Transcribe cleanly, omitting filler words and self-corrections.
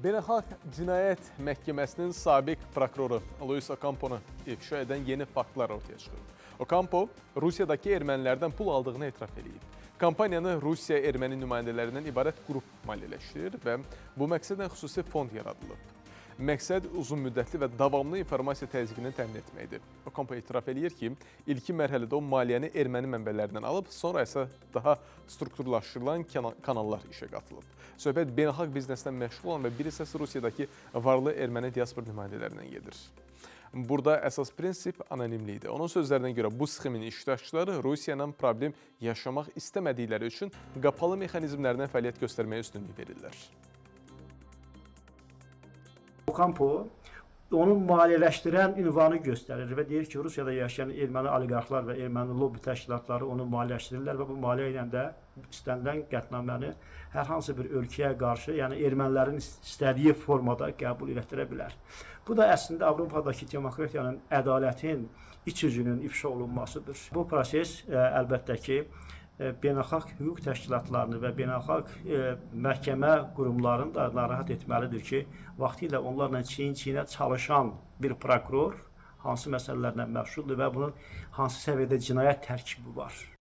Beynəlxalq Cinayət Məhkəməsinin sabiq prokuroru Luis Ocamponu ifşa edən yeni faktlar ortaya çıxıb. Ocampo Rusiyadakı ermənilərdən pul aldığını etiraf eləyib. Kampaniyanı Rusiya erməni nümayəndələrindən ibarət qrup maliyyələşdirir və bu məqsədlə xüsusi fond yaradılıb. Məqsəd uzun müddətli və davamlı informasiya təzyiqini təmin etməkdir. Ocampo etiraf eləyir ki, ilkin mərhələdə o maliyyəni erməni mənbələrindən alıb, sonra isə daha strukturlaşdırılan kanallar işə qatılıb. Söhbət beynəlxalq bizneslə məşğul olan və bir hissəsi Rusiyadakı varlı erməni diaspor nümayəndələrindən gedir. Burada əsas prinsip anonimlikdir. Onun sözlərinə görə bu sxemin iştirakçıları Rusiya ilə problem yaşamaq istəmədikləri üçün qapalı mexanizmlərdən fəaliyyət göstərməyə üstünlük verirlər. Ocampo onu maliyyələşdirən ünvanı göstərir və deyir ki, Rusiyada yaşayan erməni oliqarxlar və erməni lobbi təşkilatları onu maliyyələşdirirlər və bu maliyyə ilə də istənilən qətnaməni hər hansı bir ölkəyə qarşı, yəni ermənilərin istədiyi formada qəbul elətdirə bilər. Bu da əslində Avropadakı demokratiyanın, ədalətin iç üzünün ifşa olunmasıdır. Bu proses əlbəttə ki, beynəlxalq hüquq təşkilatlarını və beynəlxalq məhkəmə qurumlarını da narahat etməlidir ki, vaxtilə onlarla çiyin-çiyinə çalışan bir prokuror hansı məsələlərlə məşğuldur və bunun hansı səviyyədə cinayət tərkibi var.